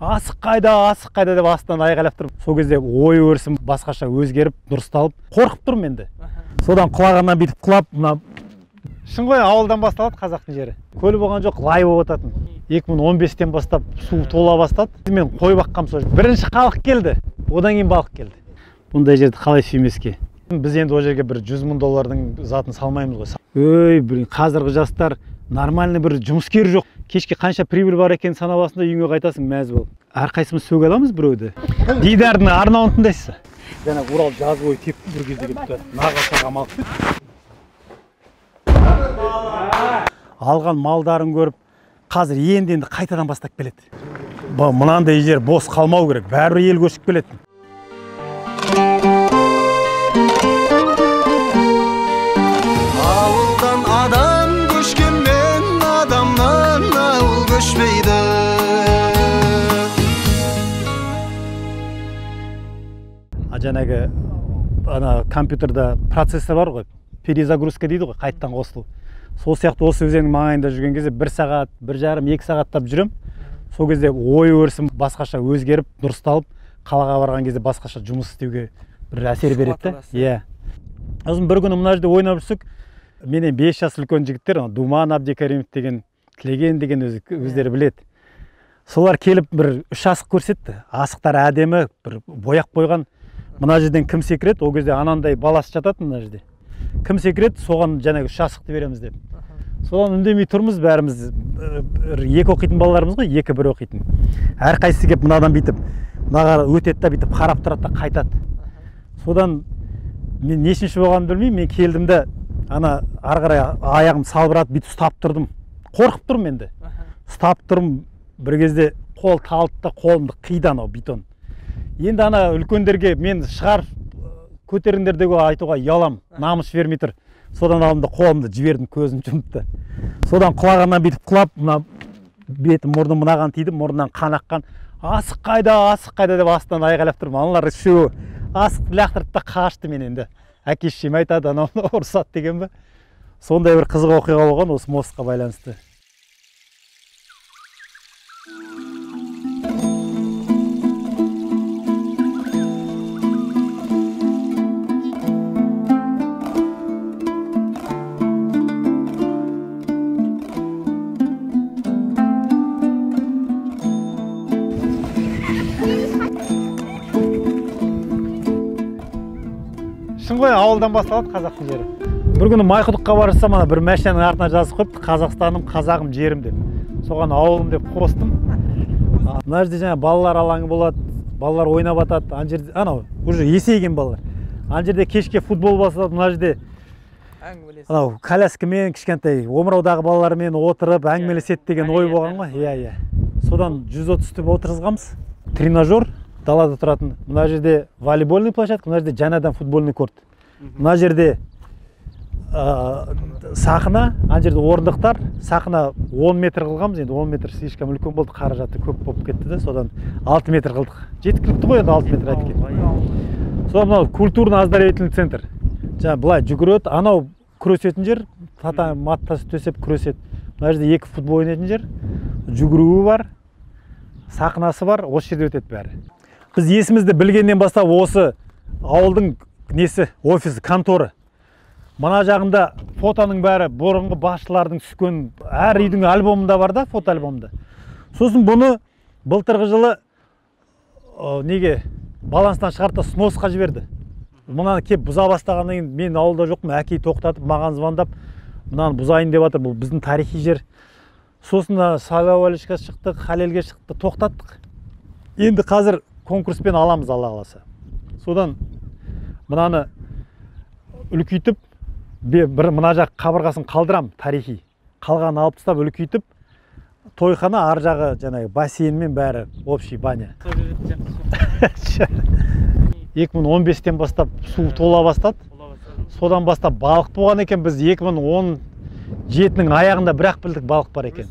Асық қайда, асық қайда деп астынан айғайлап тұрмын. Сол кезде ой өрісім басқаша өзгеріп, дұрысталып, қорқып тұрмын енді. Содан құлағаннан бүйтіп құлап, мына шын ғой, ауылдан басталады қазақтың жері. Көл болған жоқ, лай болып ататын. 2015-тен бастап су тола бастады. Мен қой баққам сол. Бірінші халық келді, одан кейін балық келді. Бұндай жерді қалай сүймеске? Біз енді ол жерге бір 100 мың доллардың затын салмаймыз ғой. Өй, бір қазіргі жастар нормальный бір жұмыскер жоқ. Кешке қанша прибыль бар екенін санап аласың да үйіңе қайтасың мәз болып. Әрқайсымыз сөге аламыз біреуді. Дидардың арнауын тыңдайсыз. Жаңа Урал жаз бойы тепті бір кезде келіпті. Нағашыға мал. Алған малдарын көріп, қазір енді қайтадан бастап келеді. Мынандай жер бос қалмау керек. Бәрібір ел көшіп келеді. Ауылдан адам көшкенмен адамнан ауыл көшпейді. Жаңағы ана компьютерда процессор бар ғой, перезагрузка дейді ғой, қайттан қосылу. Сол сияқты осы өзеннің маңайында жүрген кезде 1 сағат, 1,5, 2 сағаттап жүрем. Сол кезде ой өрісім басқаша өзгеріп, дұрысталып, қалаға барған кезде басқаша жұмыс істеуге бір әсер береді. Иә. Сосын бір күні мына жерде ойнап жүрсек, менен 5 жас үлкен жігіттер, Думан Абдикаримов деген, Тілеген деген өздері біледі. Солар келіп бір 3 асық көрсетті. Асықтар әдемі, бір бояқ қойған. Мына жерден кім секіреді, ол кезде анандай баласы жатады мына жерде. Кім секіреді, соған жаңағы 3 асықты береміз деп. Содан үндемей тұрмыз бәріміз, 2 оқитын балаларымыз ғой, 2-1 оқитын. Әрқайсысы келіп мынадан бүйтіп, мынаға өтеді да бүйтіп қарап тұрады да қайтады. Содан мен нешінші болғанымды білмеймін, мен келдім де ана ары қарай аяғым салбыратып бүйтіп ұстап тұрдым. Қорқып тұрмын енді. Ұстап тұрмын, бір кезде қол талды да қолымды қиды анау бетон. Енді ана үлкендерге мен шығар көтеріңдер деуге айтуға ұялам, намыс жібермей тұр. Содан алдым да қолымды жібердім, көзім жұмды. Содан құлағаннан бүйтіп құлап, мына бетім, мұрным мынаған тиді, мұрнынан қан аққан. Асық қайда, асық қайда деп астынан айғайлап тұрмын. Аналар үшеуі асықты лақтырды да қашты мен енді. Әке шешем айтады, анау ұрысады деген бе. Сондай бір қызық оқиға болған осы мостқа байланысты. Шын ғой, ауылдан басталады қазақтың жері. Бір күні Майқұдыққа барсам, ана бір машинаның артына жазып қойыпты, Қазақстаным, қазағым, жерім деп. Соған ауылым деп қостым. Мына жерде жаңа балалар алаңы болады, балалар ойнап атады. Ана жерде анау уже есейген балалар. Ана жерде кешке футбол басталады, мына жерде анау коляскамен кішкентай омыраудағы балалармен отырып әңгімелеседі деген ой болған ғой. Иә, иә. Содан 130 түп отырғызғанбыз. Тренажер далада тұратын. Мына жерде волейбольный площадка, мына жерде жаңадан футбольный корт. Мына жерде сахна, ана жерде орындықтар. Сахна 10 метр қылғанбыз, енді 10 метр слишком үлкен болды, қаражаты көп болып кетті де, содан 6 метр қылдық. Жеткілікті ғой енді 6 метр айтып кетті. Содан мынау культурно-оздоровительный центр. Жаңа былай жүгіреді, анау күресетін жер, татами мат төсеп күреседі. Мына жерде 2 футбол ойнайтын жер, жүгіруі бар, сахнасы бар, осы жерде өтеді бәрі. Біз есімізді білгеннен бастап осы ауылдың несі, офисі, конторы. Мына жағында фотоның бәрі бұрынғы басшылардың түскен әр үйдің альбомында бар да, фото альбомында. Сосын бұны былтырғы жылы неге баланстан шығарды да сносқа жіберді. Мынаны кеп бұза бастағаннан кейін мен ауылда жоқпын, әкей тоқтатып маған звондап, мынаны бұзайын деп жатыр, бұл біздің тарихи жер. Сосын Сайлау шықтық, Халелге шықты, тоқтаттық. Енді қазір конкурспен аламыз, Алла қаласа. Содан мынаны үлкейтіп, бір мына жақ қабырғасын қалдырам тарихи. Қалғанын алып тастап үлкейтіп, тойхана ар жағы жаңағы бассейнмен бәрі общий баня. 2015-тен бастап су тола бастады. Содан бастап балық болған екен. Біз 2017-нің аяғында бірақ білдік балық бар екен.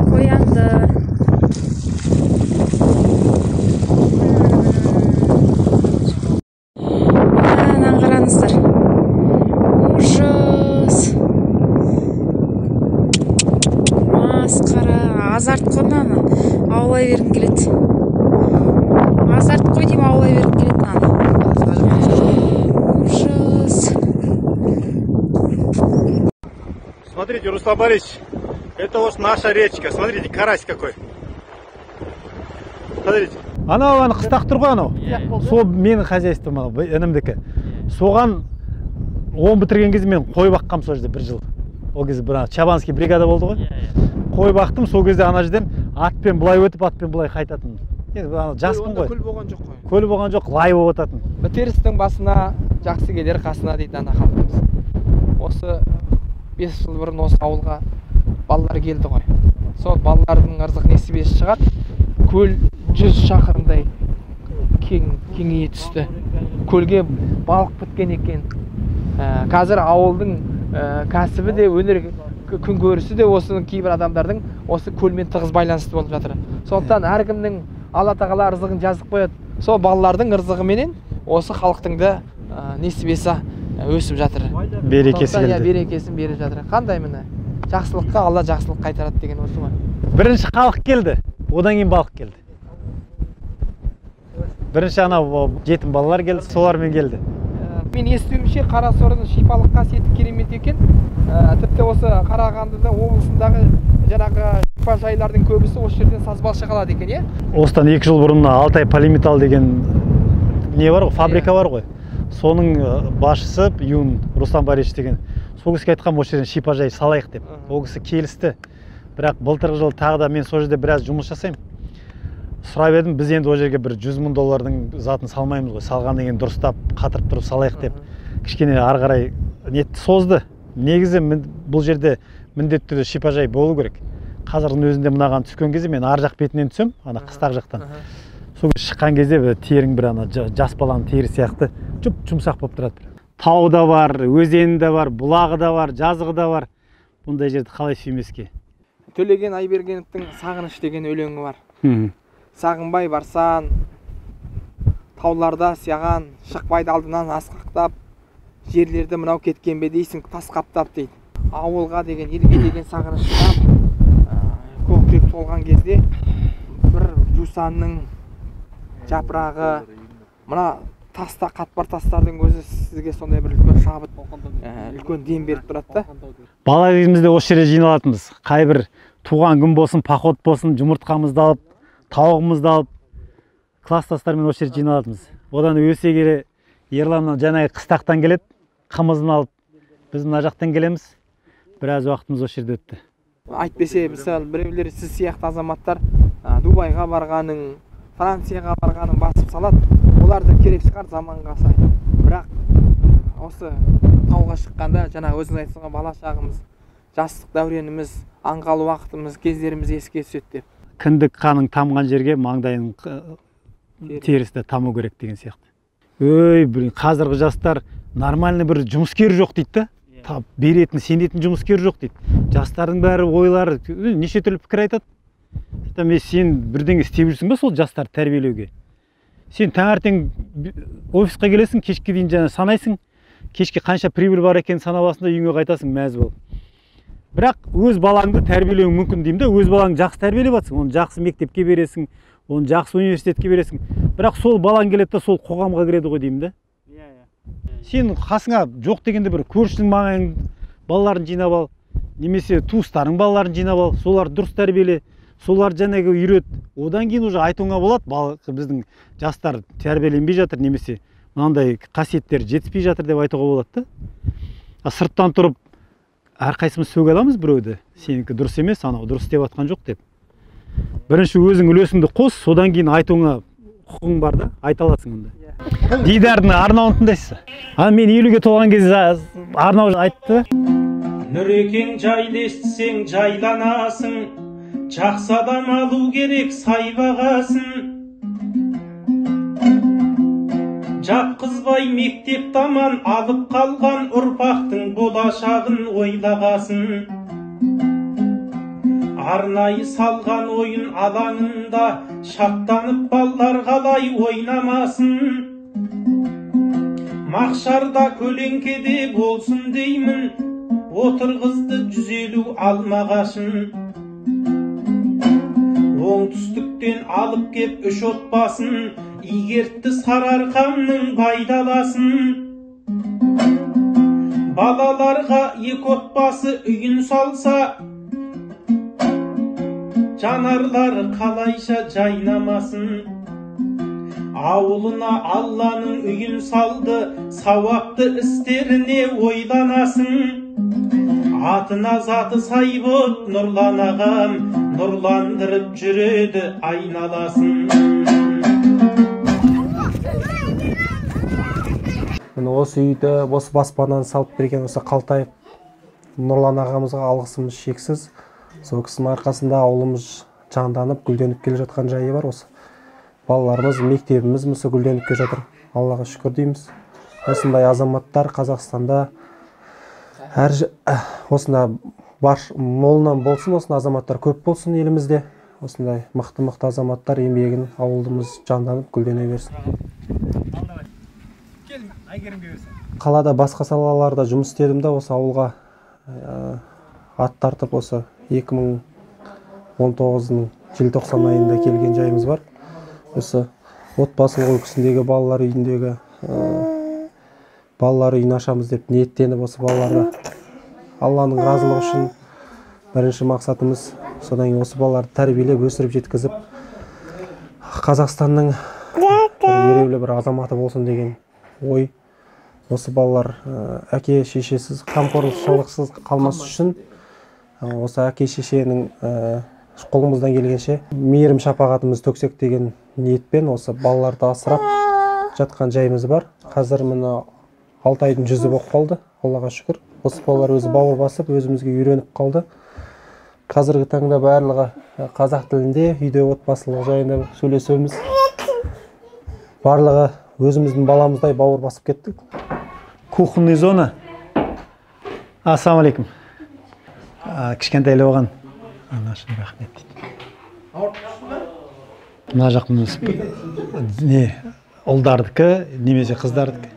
Қоянды. Мынаны қараңыздар. Ужас. Масқара, азарт қой мынаны. Аулай аулай бергім келеді. Азарт қой деймін, аулай бергім келеді мынаны. Ужас. Смотрите, Руслан Борисович, это вот наша речка. Смотрите, карась какой. Смотрите. Анау ана қыстақ тұр ғой анау. Сол менің хозяйством анау, інімдікі. Соған он бітірген кезде мен қой баққам сол жерде бір жыл. Ол кезде бір чабанский бригада болды ғой. Қой бақтым, сол кезде ана жерден атпен былай өтіп, атпен былай қайтатын. Енді ана жаспын ғой. Көл болған жоқ қой. Көл болған жоқ, лай болып ататын. Бітерістің басына жақсы келер қасына дейді ана халқымыз. Осы 5 жыл бұрын осы ауылға балалар келді ғой. Сол балалардың ырзық несібесі шығар. Көл 100 шақырымдай кеңейе түсті. Көлге балық біткен екен. Қазір ауылдың кәсібі де, өнер күнкөрісі де осының кейбір адамдардың осы көлмен тығыз байланысты болып жатыр. Сондықтан әркімнің Алла тағала ырзығын жазып қояды. Сол балалардың ырзығыменен осы халықтың да несібесі өсіп жатыр. Берекесі келді. Берекесін беріп жатыр. Қандай міне? Жақсылыққа Алла жақсылық қайтарады деген осы ғой. Бірінші халық келді, одан кейін балық келді. Бірінші анау жетім балалар келді, солармен келді. Мен естуімше Қарасорының шипалық қасиеті керемет екен. Тіпті осы Қарағандыда облысындағы жаңағы шипажайлардың көбісі осы жерден сазбалшық алады екен, иә? Осыдан 2 жыл бұрын Алтай Полиметалл деген не бар ғой, фабрика бар ғой. Соның басшысы Юн Руслан Борисович деген. Сол кісіге айтқам, осы жерден шипажай салайық деп. Ол кісі келісті. Бірақ былтырғы жылы тағы да мен сол жерде біраз жұмыс жасаймын. Сұрап едім, біз енді ол жерге бір 100 мың доллардың затын салмаймыз ғой, салғаннан кейін дұрыстап қатырып тұрып салайық деп. Кішкене ары қарай нетті созды. Негізі бұл жерде міндетті түрде шипажай болу керек. Қазірдің өзінде мынаған түскен кезде мен ар жақ бетінен түсем, ана қыстақ жақтан. Сол шыққан кезде бір терің бір ана жас баланың тері сияқты жұп-жұмсақ болып тұрады. Тау да бар, өзені де бар, бұлағы да бар, жазығы да бар. Бұндай жерді қалай сүймеске? Төлеген Айбергеновтің Сағыныш деген өлеңі бар. Сағынбай барсан, тауларда сияған, шықпайды алдынан асқақтап, жерлерді мынау кеткен бе дейсің, тас қаптап дейді. Ауылға деген, елге деген сағыныштан көкірек толған кезде бір жусанның жапырағы, мына таста қатпар тастардың өзі сізге сондай бір үлкен шабыт, үлкен дем беріп тұрады да. Бала кезімізде осы жерде жиналатынбыз. Қай бір туған күн болсын, поход болсын, жұмыртқамызды алып, тауығымызды алып, класстастармен осы жерде жиналатынбыз. Одан өсе келе Ерланнан жаңағы қыстақтан келеді, қымызын алып, біз мына жақтан келеміз. Біраз уақытымыз осы жерде өтті. Әйтпесе, мысалы, біреулер сіз сияқты азаматтар Дубайға барғанын, Францияға барғанын басып салады. Олар да керек шығар заманға сай. Бірақ осы тауға шыққанда жаңағы өзіңіз айтқан бала шағымыз, жастық дәуреніміз, аңғал уақытымыз, кездеріміз еске түседі деп. Кіндік қаның тамған жерге маңдайының терісі де таму керек деген сияқты. Өй, қазіргі жастар нормальный бір жұмыскер жоқ дейді да. Беретін, сенетін жұмыскер жоқ дейді. Жастардың бәрі ойлары, неше түрлі пікір айтады. Сен бірдеңе істеп жүрсің бе сол жастарды тәрбиелеуге? Сен таңертең офисқа келесің, кешке дейін жаңа санайсың, кешке қанша прибыль бар екенін санап аласың да үйіңе қайтасың мәз болып. Бірақ өз балаңды тәрбиелеуің мүмкін деймін да, өз балаңды жақсы тәрбиелеп жатсың, оны жақсы мектепке бересің, оны жақсы университетке бересің. Бірақ сол балаң келеді да сол қоғамға кіреді ғой деймін да. Сен қасыңа жоқ дегенде бір көршінің маңайын балаларын жинап ал, немесе туыстарың балаларын жинап ал, соларды дұрыс тәрбиеле, солар жаңағы үйрет. Одан кейін уже айтуыңа болады, біздің жастар тәрбиеленбей жатыр, немесе мынандай қасиеттер жетіспей жатыр деп айтуға болады да. А сырттан тұрып әрқайсымыз сөге аламыз біреуді, сенікі дұрыс емес, анау дұрыс деп жатқан жоқ деп. Бірінші өзің үлесіңді қос, содан кейін айтуыңа құқың бар да, айта аласың онда. Дидардың арнауын тыңдайсыз. Ана мен 50-ге толған кезде арнау айтты. Нұрекең жайлы естісең жайланасың, жақсы адам алу керек сай бағасын. Жапқызбай мектеп таман алып қалған ұрпақтың болашағын ойлағасын. Арнайы салған ойын алаңында шаттанып балалар қалай ойнамасын. Мақшарда көлеңкеде болсын деймін, отырғызды 150 алма ағашын. Оңтүстік Көктен алып кеп үш отбасын, игертті Сарыарқамның байдаласын. Балаларға екі отбасы үйін салса, жанарлары қалайша жайнамасын. Ауылына Алланың үйін салды, сауапты істеріне ойланасың. Атына заты сай боп Нұрлан ағам, нұрландырып жүреді айналасын. Міне осы үйді, осы баспананы салып берген осы Қалтаев Нұрлан ағамызға алғысымыз шексіз. Сол кісінің арқасында ауылымыз жанданып, гүлденіп келе жатқан жайы бар. Осы балаларымыз, мектебіміз осы гүлденіп келе жатыр. Аллаға шүкір дейміз. Осындай азаматтар Қазақстанда әр осында бар, молынан болсын, осындай азаматтар көп болсын елімізде. Осындай мықты-мықты азаматтар еңбегін ауылымыз жанданып гүлдене берсін. Қалада басқа салаларда жұмыс істедім да, осы ауылға ат тартып осы 2019-ның желтоқсан айында келген жайымыз бар. Осы отбасылық үлгісіндегі балалар үйіндегі балалар үйін ашамыз деп ниеттеніп, осы балаларды Алланың разылығы үшін бірінші мақсатымыз, содан кейін осы балаларды тәрбиелеп, өсіріп жеткізіп, Қазақстанның бір ереулі бір азаматы болсын деген ой. Осы балалар әке шешесіз, қамқорлықсыз қалмас үшін осы әке шешенің қолымыздан келгенше мейірім шапағатымызды төксек деген ниетпен осы балаларды асырап жатқан жайымыз бар. Қазір міне 6 айдың жүзі болып қалды, Аллаға шүкір. Осы балалар өзі бауыр басып, өзімізге үйреніп қалды. Қазіргі таңда барлығы қазақ тілінде, үйде отбасылық жайында сөйлесеміз. Барлығы өзіміздің баламыздай бауыр басып кеттік. Кухонный зона. Ассалаумағалейкум. Кішкентайлы болған. Анашым рахмет дейді. Мына жақ не ұлдардікі, немесе қыздардікі.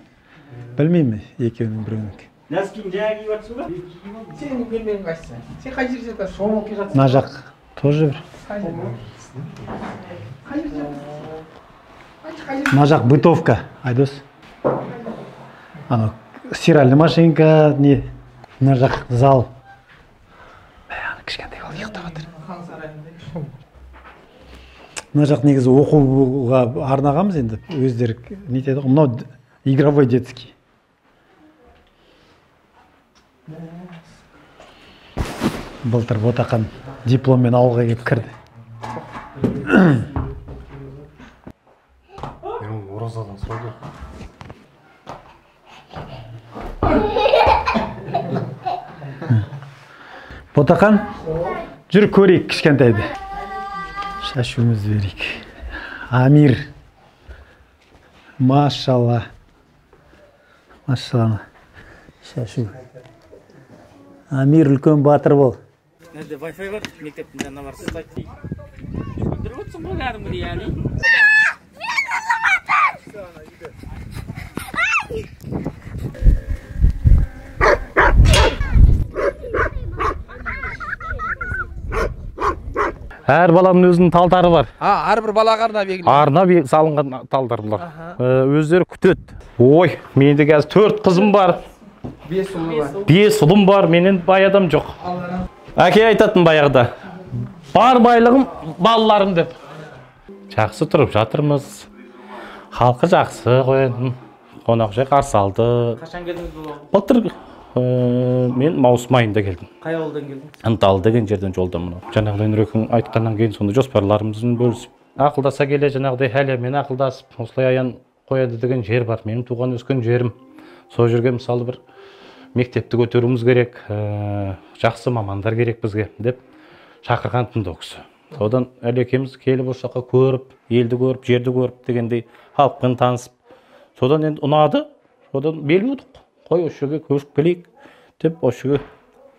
Білмеймін, екеуінің біреуінікі. Нәскиін жаңа киіп жатсың ба? Сенің бөлмең қайсысы? Сен қай жерде жатасың? Мына жақ тоже бір. Мына жақ бытовка, Айдос. Анау стиральная машинка, не. Мына жақ зал. Кішкентай бала ұйықтап жатыр. Мына жақ негізі оқуға арнағанбыз енді, өздері не етеді ғой. Мынау игровой детский. Былтыр Ботақан дипломмен ауылға келіп кірді. Оразадан сұрады. Ботақан, жүр көрейік кішкентайды. Шашуымызды берейік. Амир. Машалла. Машалла. Шашу. Амир үлкен батыр бол. Nerede Wi-Fi var? Мектептің жанына барсыз. Күлдіріп отырсың ғой кәдімгідей, яғни. Әр баланың өзінің талдары бар. Әрбір балаға арнап егілген. Арнап салынған талдар бұлар. Өздері күтеді. Ой, менде қазір 4 қызым бар. 5 ұлым бар. 5 ұлым бар, менен бай адам жоқ. Әке айтатын баяғыда. Бар байлығым балаларым деп. Жақсы тұрып жатырмыз. Халқы жақсы қоятын. Қонақжай қарсы алды. Қашан келдіңіз бұл ауылға? Былтыр мен маусым айында келдім. Қай ауылдан келдіңіз? Ынталы деген жерден жолдан мынау. Жаңағыдай Нұрекең айтқаннан кейін сонда жоспарларымызды бөлісіп, ақылдаса келе жаңағыдай Әлиямен ақылдасып, осылай аян қояды деген жер бар. Менің туған өскен жерім. Сол жерге мысалы бір мектепті көтеруіміз керек, жақсы мамандар керек бізге деп шақырған тынды ол кісі. Содан Әлекеміз келіп осы жаққа көріп, елді көріп, жерді көріп дегендей халықпен танысып, содан енді ұнады, содан бел будық. Қой осы жерге көшіп келейік деп осы жерге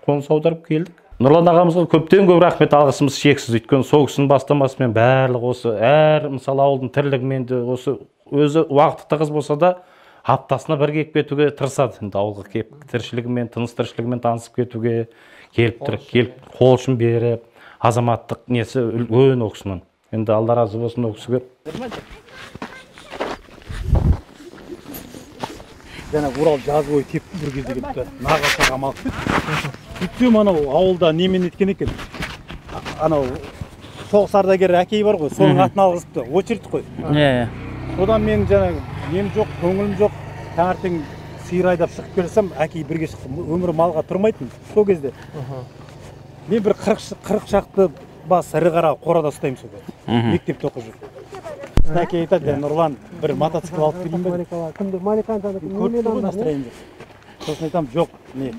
қоныс аударып келдік. Нұрлан ағамызға көптен көп рахмет, алғысымыз шексіз. Өйткені сол кісінің бастамасымен барлығы осы әр мысалы ауылдың тірлігімен де осы өзі уақыты тығыз болса да аптасына бір келіп кетуге тырысады. Енді ауылға келіп тіршілігімен, тыныс тіршілігімен танысып кетуге келіп тұр, келіп қол ұшын беріп, азаматтық несі үлкен ол кісінің. Енді Алла разы болсын ол кісіге. Жаңа Урал жаз бойы тепті бір кезде келіпті. Нағашы ағам алып кетті. Сөйтсем анау ауылда немен неткен екен. Анау соғыс ардагері әкей бар ғой, соның атын алғызыпты. Очередь қой. Иә. Содан мен жаңа нем жоқ, көңілім жоқ. Таңертең сиыр айдап шығып келсем, әкей бірге шықты. Өмірі малға тұрмайтын сол кезде. Мен бір 40 шақты бас ірі қара қорада ұстаймын сол кезде. Мектепте оқып жүріп. Әкей айтады, Нұрлан, бір мотоцикл алып келейін бе? Көріп тұр ғой настроение. Сосын айтамын, жоқ, не.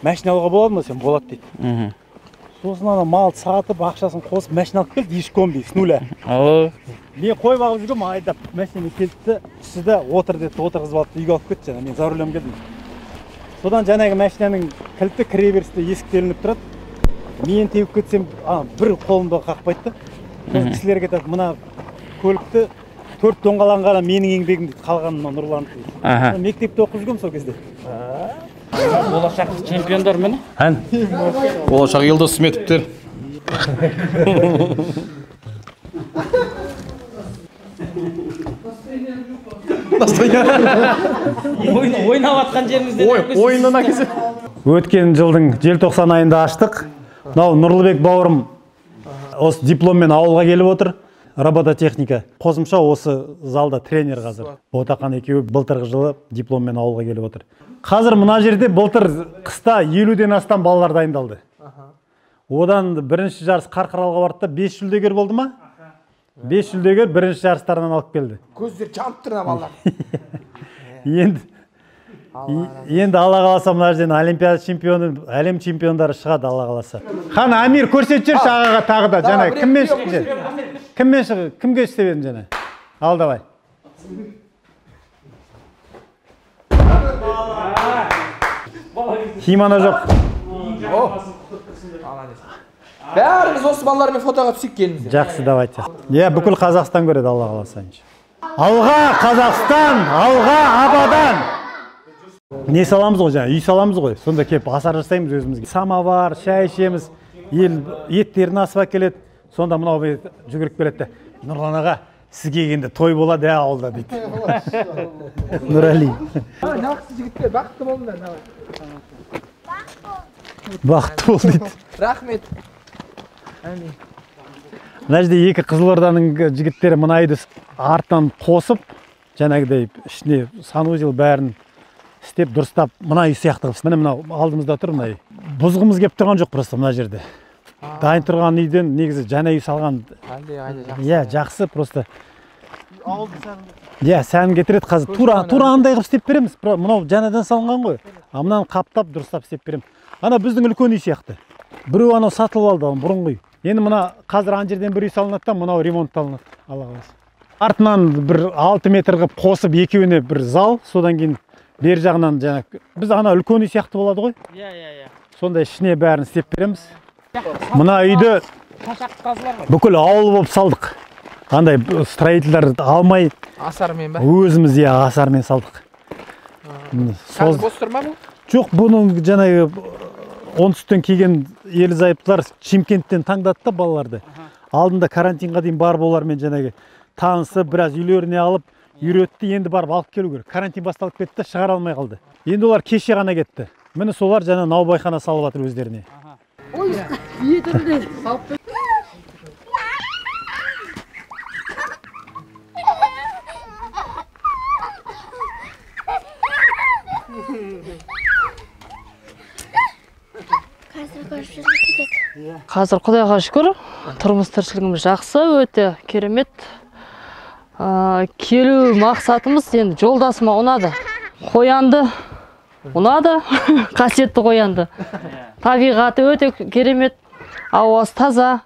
Машина алуға болады ма сен? Болады дейді. Сосын ана мал сатып, ақшасын қосып, машина алып келді, еш комби, с нуля. Мен қой бағып жүргем, айдап машинамен келді, түсті де отыр деді, отырғызып алып үйге алып кетті жаңа, мен за рулем келдім. Содан жаңағы машинаның кілті кіре берісте есікте ілініп тұрады. Мен теуіп кетсем, бір қолымды қақпайды да. Сосын кісілерге айтады, мына көлікті 4 доңғалаған ғана менің еңбегім дейді, қалғаны мына Нұрлан дейді. Мектепте оқып жүргем сол кезде. Болашақ чемпиондар міне. Ән. Болашақ Елдос Сметовтер. Ойнап атқан жерімізде. Ойыннан әкесі. Өткен жылдың желтоқсан айында аштық. Мынау Нұрлыбек бауырым осы дипломмен ауылға келіп отыр. Робототехника. Қосымша осы залда тренер қазір. Ботақан екеуі былтырғы жылы дипломмен ауылға келіп отыр. Қазір мына жерде былтыр қыста 50-ден астам балалар дайындалды. Одан бірінші жарыс Қарқаралыға барды да 5 жүлдегер болды ма? 5 жүлдегер бірінші жарыстарынан алып келді. Көздері жанып тұр балалар. Енді Алла қаласа мына жерден олимпиада чемпионы, әлем чемпиондары шығады Алла қаласа. Хан Амир көрсетіп жіберші ағаға тағы да жаңа кіммен шықты? Кіммен шығы? Кімге істеп едің жаңа? Ал давай. Кимона жоқ. Бәріміз осы балалармен фотоға түсейік келіңіздер. Жақсы, давайте. Иә, бүкіл Қазақстан көреді Алла қаласа. Алға Қазақстан, алға Абадан. Не саламыз ғой жаңа, үй саламыз ғой. Сонда келіп асар жасаймыз өзімізге. Самовар, шай ішеміз, ел еттерін асып әкеледі. Сонда мынау жүгіріп келеді. Нұрлан аға, сізге келгенде той болады ә ауылда дейді. Нұрәли. Жақсы жігіттер, бақытты болыңдар. Бақытты бол дейді. Рахмет. Әмин. Мына жерде екі Қызылорданың жігіттері мына үйді артынан қосып, жаңағыдай ішіне санузел бәрін істеп дұрыстап мына үй сияқты қылып. Міне мынау алдымызда тұр мына үй. Бұзғымыз келіп тұрған жоқ просто мына жерде. Дайын тұрған үйден негізі жаңа үй салған. Иә, жақсы просто. Иә, сән кетіреді қазір. Тура андай қылып істеп береміз. Мынау жаңадан салынған ғой. А мынаны қаптап дұрыстап істеп береміз. Ана біздің үлкен үй сияқты. Біреу анау сатылып алды, бұрынғы үй. Енді мына қазір ана жерден бір үй салынады да, мынау ремонтталынады. Алла қаласа. Артынан бір 6 метр қылып қосып екеуіне бір зал, содан кейін бер жағынан жаңа біз ана үлкен үй сияқты болады ғой. Иә, иә, иә. Сондай ішіне бәрін істеп береміз. Мына үйді бүкіл ауыл болып салдық. Андай строительдер алмай асармен ба? Өзіміз иә асармен салдық. Қазір бос тұр ма бұл? Жоқ, бұның жаңағы оңтүстіктен келген ерлі зайыптылар Шымкенттен таңдады да балаларды. Алдында карантинға дейін барып олармен жаңағы танысып, біраз үйлеріне алып үйретті, енді барып алып келу керек. Карантин басталып кетті, шығара алмай қалды. Енді олар кеше ғана кетті. Міне солар жаңа наубайхана салып жатыр өздеріне. Ой, етімді салып. Қазір Құдайға шүкір, тұрмыс тіршілігіміз жақсы, өте керемет. Келу мақсатымыз енді жолдасыма ұнады. Қоянды ұнады, қасиетті қоянды. Табиғаты өте керемет, ауасы таза.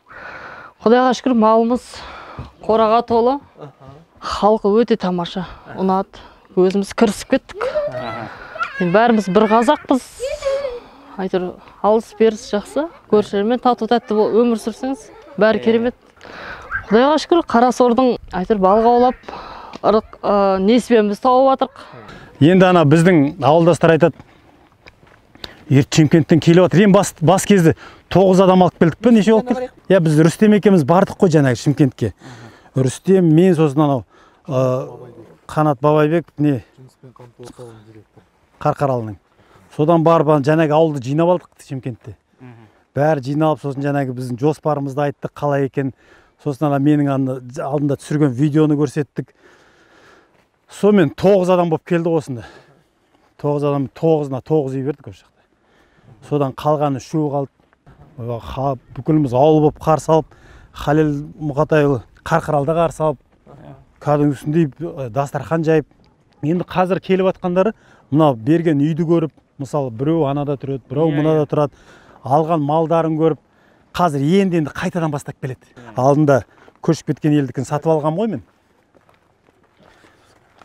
Құдайға шүкір, малымыз қораға толы. Халқы өте тамаша, ұнады. Өзіміз кірісіп кеттік. Енді бәріміз бір қазақпыз. Әйтеуір алыс беріс жақсы, көршілермен тату тәтті өмір сүрсеңіз, бәрі керемет. Құдайға шүкір, Қарасордың әйтеуір балық аулап, ырық несібемізді тауып жатырық. Енді ана біздің ауылдастар айтады, Шымкенттен келіп жатыр. Ең бас кезде 9 адам алып келдік пе, неше болып келдік? Иә, біз Рүстем екеуміз бардық қой жаңағы Шымкентке. Рүстем, мен, сосын анау Қанат Бабайбеков, не Қарқаралының. Содан барып жаңағы ауылды жинап алдық Шымкентте. Бәрі жиналып, сосын жаңағы біздің жоспарымызды айттық, қалай екен. Сосын ана менің алдында түсірген видеоны көрсеттік. Сонымен 9 адам болып келді осында. 9 адам, 9-на 9 үй бердік осы жақта. Содан қалғаны 3 қалды. Бүкіліміз ауыл болып қарсы алып, Халел Мұқатайұлы Қарқаралыда қарсы алып, кәдімгісіндей дастархан жайып. Енді қазір келіп жатқандары мынау берген үйді көріп, мысалы біреу анада тұрады, біреу мынада тұрады, алған малдарын көріп, қазір енді қайтадан бастап келеді. Алдында көшіп кеткен елдікін сатып алғам ғой мен.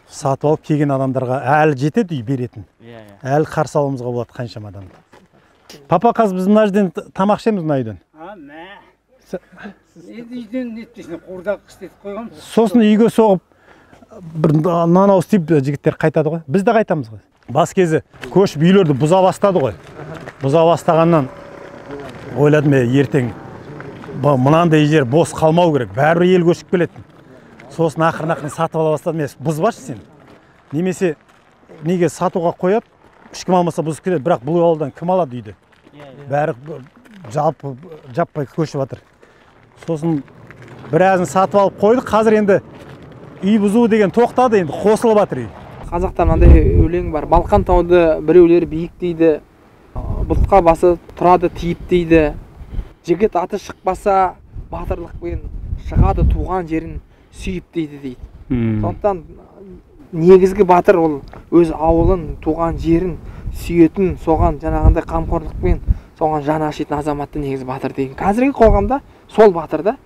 Сатып алып келген адамдарға әлі жетеді үй беретін. Әлі қарсы алуымызға болады қаншама адамды. Папа, қазір біз мына жерден тамақ ішеміз, мына үйден. Үйден нетпесін, қуырдақ істетіп қойғанбыз. Сосын үйге соғып бір нан ауыз тиіп жігіттер қайтады ғой. Біз де қайтамыз ғой. Бас кезі көшіп үйлерді бұза бастады ғой. Бұза бастағаннан ойладым, ертең мынандай жер бос қалмау керек. Бәрібір ел көшіп келетін. Сосын ақырын-ақырын сатып ала бастадым. Бұзбашы сен. Немесе неге сатуға қояды, ешкім алмаса бұзып кетеді. Бірақ бұл ауылдан кім алады үйді? Бәрі жалпы жаппай көшіп жатыр. Сосын біразын сатып алып қойдық. Қазір енді үй бұзу деген тоқтады, енді қосылып жатыр үй. Қазақта мынандай өлең бар: Балқан тауды біреулер биік дейді, бұлтқа басы тұрады тиіп дейді. Жігіт аты шықпаса батырлықпен шығады туған жерін сүйіп дейді дейді. Сондықтан негізгі батыр ол өз ауылын, туған жерін сүйетін, соған жаңағындай қамқорлықпен соған жаны ашитын азаматты негізі батыр деген. Қазіргі қоғамда сол батыр да.